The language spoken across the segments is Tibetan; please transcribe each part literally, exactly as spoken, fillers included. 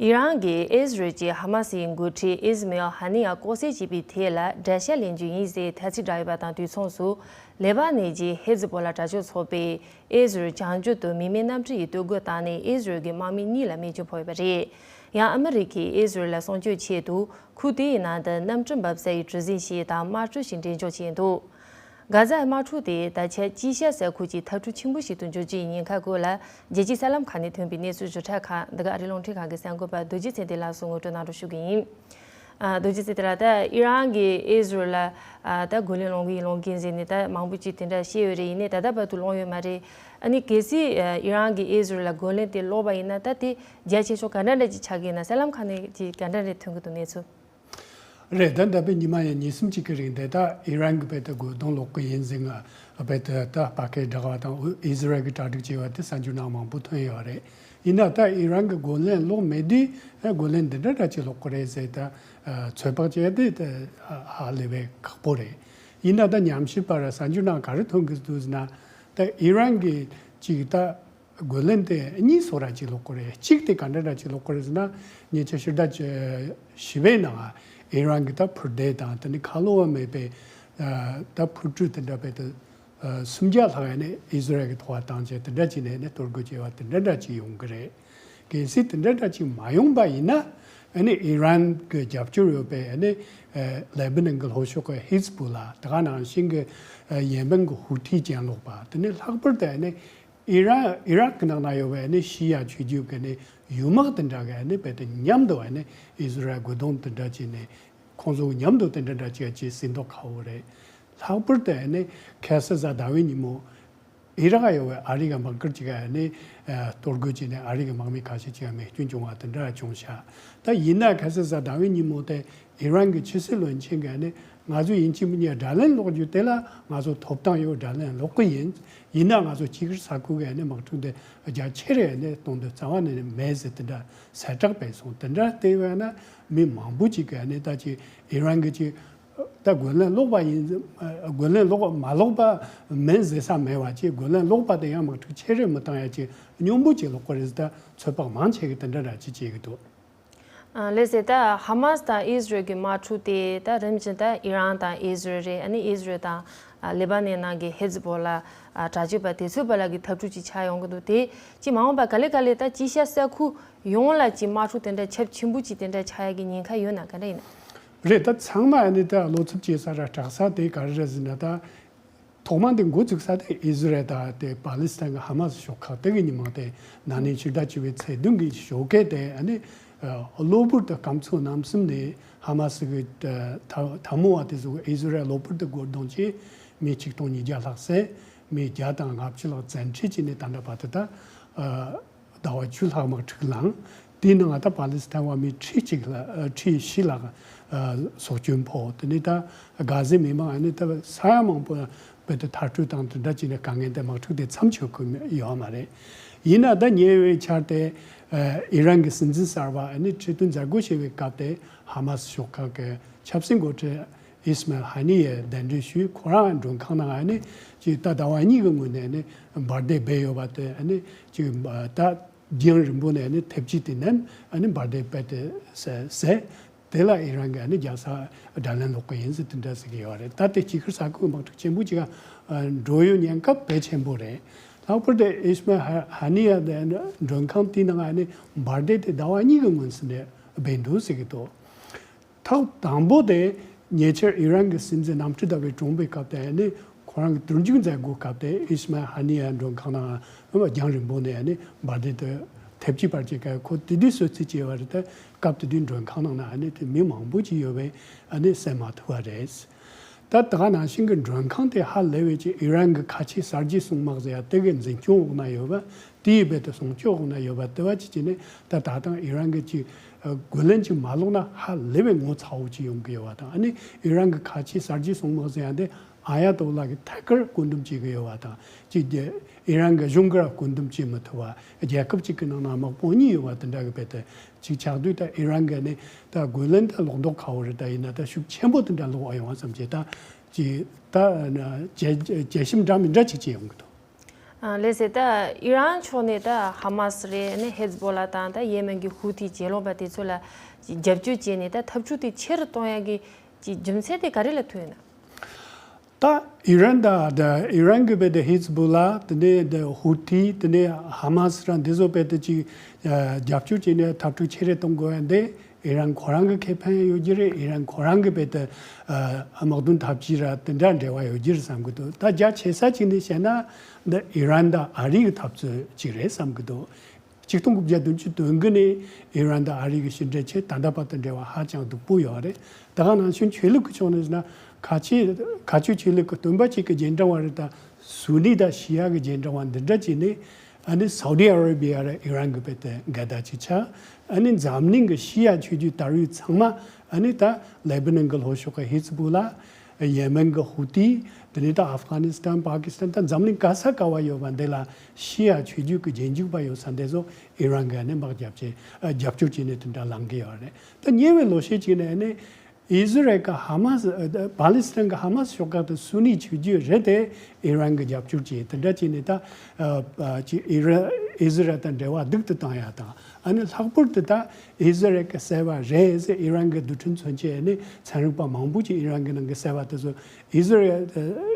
ཨི་རན་གྱིས་ཨིས་རལ་གྱི་ཧ་མ་སིའི་འགོ་ཁྲིད་ཨིས་མེལ་ཧ་ནི་ཡ་ལྐོག་བསད་བྱས་པའི་ཐད་ལ་དགྲ་ཤ་ལེན་རྒྱུ་ཡིན་ཟེར་ཐ་ཚིག་བསྒྲགས་ཡོད་པ་དང་དུས་མཚུངས་སུ། ལེ་པ་ནན་གྱི་ཧི་ཛི་བྷོ་ལ་དྲག་སྤྱོད་ཚོགས་པས་ཨིས་རལ་བྱང་རྒྱུད་དུ་མི་མེད་གནམ་གྲུ་ཡིས་གཏོར་རྒོལ་བཏང་ནས་ཨིས་རལ་གྱི་དམག་མི་གཉིས་ལ་རྨས་སྐྱོན་ཕོག་ཡོད་པ་རེད། ཡང་ཨ་མི་རི་ཀས་ཨིས་རལ་ལ་སྲུང་སྐྱོབ་ཆེད་དུ་ཁུལ་དེའི་ནང་དུ་གནམ་གྲུ་འབབ་ས་ཡི་གྲུ་གཟིངས་ཤིག་དང་དམག་གྲུ་ཞིག་འགྲེམས་འཇོག་བྱས་འདུག་གྷ་ཛའི་དམག་འཁྲུག་དེ་ད་ཆ་དཀྱིལ་ཤར་ས་ཁུལ་གྱི་འཐབ་འཁྲུག་ཆེན་པོ་ཞིག་ཏུ་འགྱུར་རྒྱུའི་ཉེན་ཁ་སྐོར་ལ་རྒྱལ་སྤྱིའི་གསར་ལམ་ཁག་ནས་ཐོན་པའི་གནས་ཚུལ་བརྗོད་བྱ་ཁག་འདི་ག་ཨ་རིའི་རླུང་འཕྲིན་ཁང་གི་གསར་འགོད་པ་རྡོ་རྗེ་ཚེ་བརྟན་ལགས་སུ་ངོ་སྤྲོད་གནང་རོགས་ཞུ་གི་ཡིན། ཨ། རྡོ་རྗེ་ཚེ་བརྟན་ལགས། ད་ཨི་རན་གྱིས་ཨི་ཟི་རལ་ལ་ཨ། ད་རྒོལ་ལན་སློང་གི་ཡིན་སློང་གི་ཡིན་ཟེར་ནས་ད་མང་པོ་ཅིག་དེ་འདྲ་བཤད་ཡོད་རེད། ཡིན་ནའི་ད་ལྟ་བར་དུ་སློང་ཡོད་མ་རེད། ཨ་ནི་གལ་སྲིད་ཨ། ཨི་རན་གྱིས་ཨི་ཟི་རལ་ལ་རྒོལ་ལན་དེ་སློག་པ་ཡིན་ན་ད་དེ་རྒྱ་ཆེ་ཤོས་ག་འདྲ་འདྲ་ཅིག་ཆགས་ཀྱི་ཡིན་ན། གསར་ལམ་ཁག་ནས་ཅིག་ག་འདྲ་འདྲ་ཐོན་གྱི་འདུག་གནས་ཚུལ། རེད། ད་འདས་པའི་ཉི་མ་ཡང་ཉིན་གསུམ་ཅིག་གི་རིང་དེ་ད་ཨི་རན་གྱིས་རྦད་དེ་རྒོལ་རྡུང་སློག་གི་ཡིན་ཟེར་ང་རྦད་དེ་ད་ཕ་གིར་བསྒྲགས་པ་དང་ཨི་ཟི་རལ་གྱིས་གྲ་སྒྲིག་བྱས་པ་དེ་གསར་འགྱུར་ནང་མང་པོ་ཐོན་ཡོད་རེད། ཡིན་ན་ད་ཨི་རན་གྱིས་རྒོལ་ལན་སློག་མེད་དུས་རྒོལ་ལན་འདི་འདྲ་འདྲ་ཅིག་སློག་གི་རེད་ཟེར་ད་ཚོད་དཔག་བྱས་དེ་ཧ་ལས་པའི་ཁག་པོ་རེད། ཡིན་ན་ད་ཉམས་ཞིབ་པར་གསར་འགྱུར་ནང་ག་རེ་ཐོན་གྱི་འདུག་ཟེར་ན། ད་ཨི་རན་གྱིས་ཅིག་ད་རྒོལ་ལན་དེ་གཉིས་བཟོ་འདྲ་ཅིག་སློག་གི་རེད། གཅིག་དེ་ག་འདྲ་འདྲ་ཅིག་སློག་གི་རེད་ཟེར་ན། ཉེ་ཆར་ཕྱི་ཟླ་བཞི་པའི་ནང་ཨི་རན་གྱིས་ད་འཕུར་མདེལ་དང་དེ་ནས་ཁ་ལོ་བ་མེད་པའི་ད་འཕུར་གྲུ་དེ་འདྲ་རྦད་དེ་སུམ་བརྒྱ་ལྷག་ཡ་ནས་ཨི་ཟི་རལ་གྱི་ཐོག་བཏང་བྱས་དེ་འདྲ་བྱས་ནས་ནས་གཏོར་རྒོལ་བྱས་པ་དེ་འདྲ་འདྲ་ཅིག་ཡོང་གི་རེད། གལ་སྲིད་དེ་འདྲ་འདྲ་ཅིག་མ་ཡོང་པ་ཡིན་ན། ཨ་ནི་ཨི་རན་གྱི་རྒྱབ་སྐྱོར་ཡོད་པའི་ཨ་ནི་ལེ་བྷ་ནན་གྱི་ལྷོ་ཕྱོགས་ཀྱི་ཧི་ཛི་བྷོ་ལ། དེ་ག་ནང་བཞིན་གྱི་ཡེ་མེན་གྱི་ཧུ་ཐི་གྱེན་ལོག་པ། དེ་ནས་ལྷག་པར་དུ་ཨ་ནི་ཨི་རན་ཨི་རག་གི་ནང་ན་ཡོད་པའི་ཨ་ནི་ཤི་ཡ་ཆོས་བརྒྱུད་ཀྱི་ཨ་ནི་ཡུལ་དམག་དེ་འདྲ་གི་ཨ་ནི་རྦད་དེ་མཉམ་དུ་ཨ་ནི་ཨི་ཟི་རལ་རྒོལ་རྡུང་དེ་འདྲ་བྱས་ནས་ཁོང་ཚོ་མཉམ་དུ་དེ་འདྲ་འདྲ་ཅིག་ཅིག་ཟིན་མདོག་ཁ་པོ་རེད། ལྷག་པར་དུ་ཨ་ནི་ཁ་སང་གཟའ་ཟླ་བའི་ཉིན་མོ། ཨི་རག་ཡོད་པའི་ཨ་རི་གི་དམག་སྒར་ཅིག་ཨ་ནི་གཏོར་རྒོལ་བྱས་ནས་ཨ་རི་གི་དམག་མི་ཁ་ཤས་ཅིག་རྨས་སྐྱོན་བྱུང་བ་དེ་འདྲ་བྱུང་ཤག་ད་ཡིན་ན་ཁ་སང་གཟའ་ཟླ་བའི་ཉིན་མོ་དེ་ཨི་རན་གྱི་ཕྱི་སྲིད་བློན་ཆེན་གྱིས་ཨ་ནི་ང་ཚོ་ཡིན་གཅིག་མིན་གཉིས་དགྲ་ལན་སློག་རྒྱུ་དེ་ལ་ང་ཚོ་ཐོབ་ཐང་ཡོད། དགྲ་ལན་སློག་གི་ཡིན། ཡིན་ན་ང་ཚོ་ཅིག་ས་ཁུལ་གྱི་ཨ་ནི་དམག་འཁྲུག་དེ་རྒྱ་ཆེ་རུ་ཨ་ནི་གཏོང་འདོད་རྩ་བ་ནས་མེད་ཟེར་དེ་འདྲ་གསལ་བསྒྲགས་སྤེལ་སོང་། དེ་འདྲ་བལྟས་པ་ན་མི་མང་པོ་ཅིག་གིས་ཨ་ནི་ད་ཅིག་ཨི་རན་གྱི་ཅིག་ད་རྒོལ་ལན་སློག་པ་ཡིན། རྒོལ་ལན་སློག་མ་སློག་པ་མིན་ཟེར་ས་མེད་པ་ཅིག་རྒོལ་ལན་སློག་པ་དེ་ཡང་དམག་འཁྲུག་ཆེ་རུ་མི་བཏང་ཡ་ཅིག་སྙོམས་པོ་ཅིག་སློག་གི་རེད་ཟེར་ད་ཚོད་དཔག་མང་ཆེ་གིས་དེ་འདྲ་འདྲ་ཅིག་བྱེད་ཀྱི་འདུག་ཨ། ལགས་སེ། ད་ཧ་མ་སི་དང་ཨི་ཟི་རལ་གྱི་དམག་འཁྲུག་དེ་ད་རིམ་བཞིན་ད་ཨི་རན་དང་ཨི་ཟི་རལ་རེད། ཨ་ནི་ཨི་ཟི་རལ་དང་ཨ། ལེ་པ་ནན་ནང་གི་ཧི་ཛི་བྷོ་ལ་ཨ། དྲག་སྤྱོད་པ་དེ་ཚོའི་བར་ལ་གི་འཐབ་འཁྲུག་ཅིག་ཆགས་ཡོང་གི་འདུག་དེ་ཅིག་མ་འོངས་པ་ག་ལེ་ག་ལེ་ད་དཀྱིལ་ཤར་ས་ཁུལ་ཡོངས་ལ་ཅིག་དམག་འཁྲུག་དེ་འདྲ་ཁྱབ་ཆེན་པོ་ཅིག་དེ་འདྲ་ཆགས་ཡ་གི་ཉེན་ཁ་ཡོད་ན་ག་འདྲ་ཡིན་ན། རེད། ད་ཚང་མ་ཨ་ནི་ད་བློ་འཚབ་སྐྱེ་ས་ར་སྐྲག་ས་དེ་ག་རེ་རེད་ཟེར་ན། ད་ཐོག་མ་དེ་འགོ་བཙུགས་ས་དེ་ཨི་ཟི་རལ་དང་དེ་པ་ལི་སི་ཐན་གྱི་ཧ་མ་སི་ཤོག་ཁག་དེ་གི་ཉིན་མོ་དེ་ན་ནིང་ཕྱི་ཟླ་བཅུ་པའི་ཚེས་བདུན་གྱི་ཞོགས་ཀས་དེ་ཨ་ནི་གློ་བུར་དུ་སྐམ་མཚོ་གནམ་གསུམ་ནས་ཧ་མ་སི་གི་ཐ་མོ་བ་དེ་ཚོ་ཨི་ཟི་རལ་གློ་བུར་དུ་རྒོལ་རྡུང་བྱས། མི་ཆིག་སྟོང་ཉིས་བརྒྱ་ལྷག་བསད། མི་བརྒྱ་དང་ལྔ་བཅུ་ལྷག་བཙན་ཁྲིད་བྱས་ནས་ད་ལྟ་བར་དུ་ད། ཟླ་བ་བཅུ་ལྷག་དམག་འཁྲུག་ལངས། དེའི་ནང་ད་པ་ལི་སི་ཐན་བ་མི་ཁྲི་གཅིག་ལ་ཁྲི་བཞི་ལྷག་སྲོག་སྐྱོན་ཕོག་དེ་ནས་ད་གྷ་ཟའི་མི་མང་ཨ་ནི་ད་ས་ཡ་མང་པོ་རྦད་དེ་མཐར་སྐྲོད་དང་དེ་འདྲ་བྱས་ནས་དཀའ་ངལ་དེ་དམག་འཁྲུག་དེ་མཚམས་འཇོག་གི་ཡོད་མ་རེད། ཡིན་ན་ད་ཉེ་བའི་ཆར་དེ་ཨི་རན་གྱི་སྲིད་འཛིན་གསར་པ་ཨ་ནི་ཁྲི་སྟོན་མཛད་སྒོ་བྱེད་པའི་སྐབས་དེ་ཧ་མ་སི་ཤོག་ཁག་གི་ཆབ་སྲིད་འགོ་ཁྲིད་ཨིས་མལ་ཧ་ནི་ཡས་གདན་འདྲེན་ཞུས། ཁོ་རང་མགྲོན་ཁང་ནང་ཨ་ནི་ཅིག་ད་ཟླ་བ་གཉིས་ཀྱི་སྔོན་ནས་ཨ་ནི་འབར་མདེལ་སྦས་ཡོད་པ་དེ་ཨ་ནི་ཅིག་ད་རྒྱང་རིང་པོ་ནས་ཨ་ནི་ཐེབས་ཀྱིས་དེ་ནས་ཨ་ནི་འབར་མདེལ་སྦས་ཏེ་ཟ་ཟས་དེ་ལ་ཨི་རན་གྱིས་ཨ་ནི་རྒྱལ་ས་དགྲ་ལན་སློག་གི་ཡིན་ཟེར་དེ་འདྲ་ཟེར་གྱི་ཡོད་རེད། ད་དེ་དཀྱིལ་ཤར་ས་ཁུལ་དམག་འཁྲུག་ཆེན་པོ་ཅིག་འགྲོ་ཡོད་ཉེན་ཁ་དཔེ་ཆེན་པོ་རེད། ལྷག་པར་དུ་ཨིས་མལ་ཧ་ཧ་ནི་ཡ་དེ་མགྲོན་ཁང་དེའི་ནང་ཨ་ནི་འབར་མདེལ་དེ་ཟླ་བ་གཉིས་ཀྱི་སྔོན་ཟེར་ནས་སྦས་འདུག་ཟེར་གྱི་འདུག་ཐོག་དང་པོ་དེ་ཉེ་ཆར་ཨི་རན་གྱི་སྲིད་འཛིན་གནམ་གྲུ་བརྡབས་པའི་གྲོངས་པའི་སྐབས་དེ་ནི་ཁོ་རང་གི་དུར་འཇུག་མཛད་སྒོའི་སྐབས་དེ་ཨིས་མལ་ཧ་ནི་ཡ་མགྲོན་ཁང་ནང་རྒྱང་རིང་པོ་ནས་ནི་འབར་མདེལ་དེ་ཐེབས་ཀྱིས་སྤར་བྱས་ཀ་ཁོ་དེ་དུས་གསོད་རྩིས་བྱས་པ་རེད། དེ་སྐབས་དེ་དུས་མགྲོན་ཁང་ནང་ན་ནི་དེ་མི་མང་པོ་ཅིག་ཡོད་པས་ནི་བསད་མ་ཐུབ་པ་རེད། ད་ད་ག་ནང་བཞིན་གྱི་མགྲོན་ཁང་དེ་ཧ་ལས་པའི་ཅིག་ཨི་རན་གྱི་ཁ་ཆེའི་གསར་བརྗེའི་སྲུང་དམག་ཟེར་ཡ་དེ་གི་འཛིན་སྐྱོང་འོག་ན་ཡོད་པ། དེའི་རྦད་དེ་སྲུང་སྐྱོབ་འོག་ན་ཡོད་པ་དེ་བ་ཅིག་བྱས་ནས་ད་ད་ཐེངས་ཨི་རན་གྱིས་ཅིག་རྒོལ་ལན་ཅིག་མ་སློག་ན་ཧ་ལས་པའི་ངོ་ཚ་བོ་ཅིག་ཡོང་གི་ཡོད་པ་དང་། ཨ་ནི་ཨི་རན་གྱི་ཁ་ཆེའི་གསར་བརྗེའི་སྲུང་དམག་ཟེར་ཡ་དེ་ཨ་ཡ་ཏོ་ལ་གི་ཐད་ཀར་བཀོད་འདོམས་བྱེད་ཀྱི་ཡོད་པ་དང་། ཅིག་ཨི་རན་གྱི་གཞུང་གིས་བཀོད་འདོམས་བྱེད་མི་ཐུབ་པ། རྒྱལ་ཁབ་ཅིག་གི་ནང་ན་དམག་དཔུང་གཉིས་ཡོད་པ་དེ་འདྲ་གི་རྦད་དེ་ཅིག་ཆགས་དུས་ད་ཨི་རན་གྱིས་ནི་ད་རྒོལ་ལན་ད་སློག་མདོག་ཁ་བོ་རེད། ད་ཡིན་ན་ད་ཤུགས་ཆེན་པོ་དེ་འདྲ་སློག་ཨ་ཡོང་བ་བསམ་བྱས་ད་ཅིག་ད་དཔྱད་དཔྱད་ཞིབ་འདྲ་མི་འདྲ་ཅིག་བྱེད་ཡོང་གི་འདུག་ཨ་ལགས་སེ། ད་ཨི་རན་ཕྱོགས་ནས་ད་ཧ་མ་སི་རེད། ཨ་ནི་ཧེ་ཛི་བྷོ་ལ་དང་ད་ཡེ་མེན་གྱི་ཧུ་ཐི་གྱེན་ལོག་པ་དེ་ཚོ་ལ་རྒྱབ་སྐྱོར་བྱས་ནས་ད་འཐབ་འཁྲུག་དེ་ཆེ་རུ་གཏོང་ཡག་གི་ཅིག་རྒྱུ་མཚན་དེ་ག་རེ་ལ་ཐུག་ཡོད་ན། ད་ཨི་རན་དང་ད་ཨི་རན་གྱི་བེད་དེ་ཧེ་ཛི་བྷོ་ལ། དེ་ནས་ད་ཧུ་ཐི། དེ་ནས་ཧ་མ་སི་ར་འདི་ཚོ་བེད་དེ་ཅིག་ཨ་རྒྱབ་སྐྱོར་བྱས་ནས་འཐབ་འཁྲུག་ཆེ་རུ་གཏོང་དགོས་ཡ་འདི་ཨི་རན་ཁོ་རང་གི་ཁེ་ཕན་ཡོད་ཀྱི་རེད། ཨི་རན་ཁོ་རང་གི་བེད་དེ་ཨ་དམག་དོན་འཐབ་ཇུས་ར་དེ་འདྲ་འབྲེལ་བ་ཡོད་ཀྱི་རེད་བསམ་གྱི་འདུག་ད་རྒྱ་ཆེ་ས་ཅིག་ནས་བཤད་ན་འདི་ཨི་རན་དང་ཨ་རི་གི་འཐབ་རྩོད་ཅིག་རེད་བསམ་གྱི་འདུག་ཆིག་སྟོང་དགུ་བརྒྱ་བདུན་ཅུ་དོན་དགུ་ནས་ཨི་རན་དང་ཨ་རི་གི་ཕྱི་འབྲེལ་ཆེ་ད་ལྟ་བར་དུ་འབྲེལ་བ་ཧ་ཅང་སྡུག་པོ་ཡོད་རེད། ད་ག་ནང་བཞིན་ཆོས་ལུགས་ཀྱི་ཕྱོགས་ནས་ཟེར་ན་ཁ་ཆེ་ཁ་ཆོས་ཆོས་ལུགས་ཀྱི་སྟོན་པ་གཅིག་གི་རྗེས་འབྲང་བ་རེད། ད་སུ་ནི་དང་ཤི་ཡ་གི་རྗེས་འབྲང་བ་འདི་འདྲ་བྱས་ནས་ཨ་ནི་སའུ་ཌི་ཨ་རེ་བི་ཡ་ར་ཨི་རན་གྱི་བེད་དེ་འགལ་ཟླ་ཅིག་ཆགས། ཨ་ནི་འཛམ་གླིང་གི་ཤི་ཡ་ཆོས་བརྒྱུད་དར་ཡུལ་ཚང་མ་ཨ་ནི་ད་ལེ་བྷ་ནན་གྱི་ལྷོ་ཕྱོགས་ཀྱི་ཧེ་ཛི་བྷོ་ལ། ཡེ་མེན་གྱི་ཧུ་ཐི། དེ་ནས་ད་ཨབ་གྷ་ནི་སི་ཐན། པ་ཀི་སི་ཐན། ད་འཛམ་གླིང་ག་ས་ག་བ་ཡོད་པ་འདི་ལ་ཤི་ཡ་ཆོས་བརྒྱུད་ཀྱི་རྗེས་འཇུག་པ་ཡོད་ས་འདི་ཚོ་ཨི་རན་གྱིས་ནི་དམག་རྒྱབ་བྱས་ཨ་རྒྱབ་སྐྱོར་བྱས་ནས་དེ་འདྲ་ལངས་ཀྱི་ཡོད་རེད། ད་ཉེ་བའི་ལོ་ཤས་ཅིག་ནས་ནི་ཨི་ཟི་རལ་གྱི་ཧ་མ་སི་ཨ་པ་ལི་སི་ཐན་གྱི་ཧ་མ་སི་ཤོག་ཁག་དེ་སུ་ནི་ཆོས་བརྒྱུད་རེད་དེ་ཨི་རན་གྱིས་རྒྱབ་སྐྱོར་བྱས། དེ་འདྲ་བྱས་ནས་ད་ཨ་ཨ་ཅིག་ཨི་རན་ཨི་ཟི་རལ་དང་འབྲེལ་བ་སྡུག་ཏུ་བཏང་ཡ་དང་། ཨ་ནི་ལྷག་པར་དུ་ད་ཨི་ཟི་རལ་གྱི་བསད་པ་རེད་ཟེར་ཨི་རན་གྱི་རྡུལ་ཕྲན་མཚོན་ཆའི་ཨ་ནི་ཚན་རིག་པ་མང་པོ་ཅིག་ཨི་རན་གྱི་ནང་གི་བསད་པ་དེ་ཚོ་ཨི་ཟི་རལ་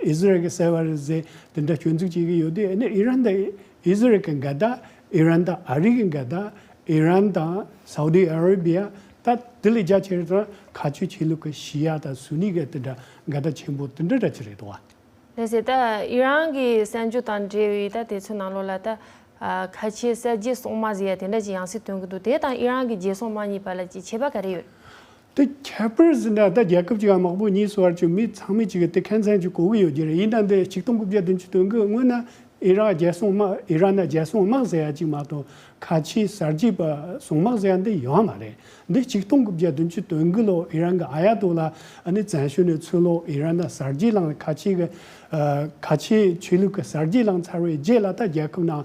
ཨི་ཟི་རལ་གྱི་བསད་པ་རེད་ཟེར་དེ་འདྲ་སྐྱོན་འཛུགས་བྱེད་ཀྱི་ཡོད་དུས། ཨ་ནི་ཨི་རན་དང་ཨི་ཟི་རལ་གྱི་འགལ་ཟླ། ཨི་རན་དང་ཨ་རི་གི་འགལ་ཟླ། ཨི་རན་དང་སའུ་ཌི་ཨ་རེ་བི་ཡ། ད་དེ་ལས་རྒྱ་ཆེ་རུ་ཁ་ཆོས་ཆོས་ལུགས་ཀྱི་ཤི་ཡ་དང་སུ་ནི་གི་དེ་འདྲ་འགལ་ཟླ་ཆེན་པོ་དེ་འདྲ་འདྲ་ཅིག་རེད་འདུག་བ། ལགས་སེ། ད་ཨི་རན་གྱི་གསར་འགྱུར་དང་འབྲེལ་བའི་ད་དེ་ཚོའི་ནང་ལོགས་ལ་ད་ཨ་ཁ་ཆེ་གསར་བརྗེ་སྲུང་དམག་ཟེར་ཡ་དེ་འདྲ་ཅིག་ཡང་སེ་ཐོན་གྱི་འདུག་དེ་དང་ཨི་རན་གྱི་རྒྱལ་སྲུང་དམག་གཉིས་བར་ལ་ཅིག་ཁྱད་པར་ག་རེ་ཡོད། དེ་ཁྱད་པར་ཟེར་ན་ད་རྒྱལ་ཁབ་ཅིག་ག་དམག་དཔུང་གཉིས་སུ་བར་གྱི་མི་ཚང་མས་ཅིག་གི་དེ་ཁ་སང་ཅིག་གོ་གི་ཡོད་ཀྱི་རེད། ཡིན་ན་འདི་ཆིག་སྟོང་དགུ་བརྒྱ་བདུན་ཅུ་དོན་དགུ་སྔོན་ན་ཨི་རག་རྒྱལ་སྲུང་དམག་ཨི་རན་ན་རྒྱལ་སྲུང་དམག་ཟེར་ཡ་ཅིག་མ་གཏོགས་ཁ་ཆེའི་གསར་བརྗེ་པ་སྲུང་དམག་ཟེར་ཡ་འདི་ཡོད་མ་རེད། འདི་ཆིག་སྟོང་དགུ་བརྒྱ་བདུན་ཅུ་དོན་དགུ་ལོ་ཨི་རན་གྱི་ཨ་ཡ་ཏོ་ལ་ཨ་ནི་བཙན་བྱོལ་ནས་ཚུར་ལོག་ཨི་རན་ན་གསར་བརྗེ་བསླངས། ཁ་ཆེ་གི་ཨ་ཁ་ཆེ་ཆོས་ལུགས་ཀྱི་གསར་བརྗེ་བསླངས་ཚར་བའི་རྗེས་ལ་ད་རྒྱལ་ཁབ་ནང་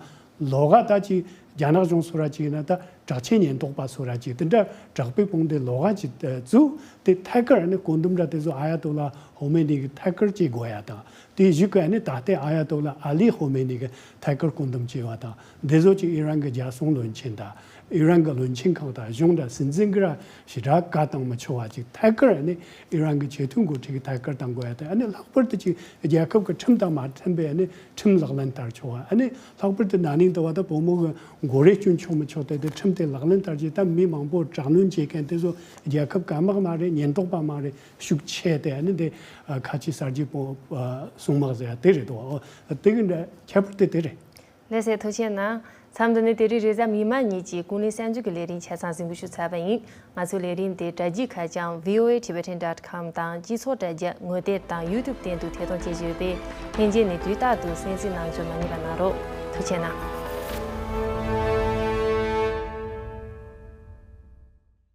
ལོགས་ཀ་ད་ཅིག་རྒྱ་ནག་གཞུང་སོ་ར་ཅིག་ཡིན་ན་ད་དྲག་ཆས་ཉེན་རྟོག་པ་སོ་ར་ཅིག་དེ་འདྲ་དྲག་པོའི་དཔུང་སྡེ་ལོགས་ཀ་ཅིག་བཙུགས། དེ་ཐད་ཀར་ནི་བཀོད་འདོམས་འདྲ་དེ་ཚོ་ཨ་ཡ་ཏོ་ལ་ཧོ་མེ་ནི་གི་ཐད་ཀར་བྱེད་དགོས་ཡ་དང་། དེའི་གཞུག་གི་ནི་ད་ལྟའི་ཨ་ཡ་ཏོ་ལ་ཨ་ལི་ཧོ་མེ་ནི་གི་ཐད་ཀར་བཀོད་འདོམས་བྱས་པ་དང་། འདི་ཚོ་ཅིག་ཨི་རན་གྱི་རྒྱལ་སྲུང་བློན་ཆེན་དང་ཨི་རན་གྱི་བློན་ཆེན་ཁག་དང་གཞུང་དང་སྲིད་འཛིན་གྱི་ར་ཞེ་དྲག་བཀའ་བཏང་མི་ཆོག་པ་ཅིག་ཐད་ཀར་ནི་ཨི་རན་གྱི་ཆེས་མཐོའི་འགོ་ཁྲིད་ཀྱིས་ཐད་ཀར་བཏང་དགོས་ཡ་དང་། ཨ་ནི་ལྷག་པར་དུ་ཅིག་རྒྱལ་ཁབ་ཀྱི་ཁྲིམས་དང་མ་མཐུན་པའི་ཨ་ནི་ཁྲིམས་ལག་ལེན་བསྟར་ཆོག་པ། ཨ་ནི་ལྷག་པར་དུ་ན་ནིང་དུ་བ་ད་བུ་མོ་གི་མགོ་རས་སྐྱོན་ཆོག་མི་ཆོག་དེ་དེ་ཁྲིམས་དེ་ལག་ལེན་བསྟར་རྗེས་ད་མི་མང་པོ་དྲག་གནོན་བྱེད་མཁན་དེ་ཚོ་རྒྱལ་ཁབ་ཀྱི་དམག་མ་རེད། ཉེན་རྟོག་པ་མ་རེད། ཤུགས་ཆེ་དེ་ཨ་ནི་དེ་ཨ་ཁ་ཆེ་གསར་བརྗེ་པོ་ཨ་སྲུང་དམག་ཟེར་ཡ་དེ་རེད་དོ། ཨོ་དེ་གི་འདྲ་ཁྱད་པར་དེ་དེ་རེད། ལགས་སེ། ཐུགས་རྗེ་གནང་། མཚམས་འདི་ནས་དེ་རིང་རེས་གཟའ་མིག་དམར་ཉིན་གྱི་ཀུན་གླེང་གསར་འགྱུར་གྱི་ལས་རིམ་ཆ་ཚང་གཟིགས་འབུལ་ཞུས་ཚར་བ་ཡིན། ང་ཚོའི་ལས་རིམ་དེ་དྲ་རྒྱའི་ཁ་བྱང་V O A Tibetan dot com དང་སྤྱི་ཚོགས་དྲ་རྒྱ་ངོ་དེབ་དང་YouTube སྟེང་དུ་ཐད་གཏོང་བྱེད་བཞིན་ཡོད་པས། ལྷན་རྒྱས་ནས་དུས་རྟག་ཏུ་གསན་གཟིགས་གནང་རྒྱུ་མ་བསྙེལ་བ་གནང་རོགས། ཐུགས་རྗེ་གནང་།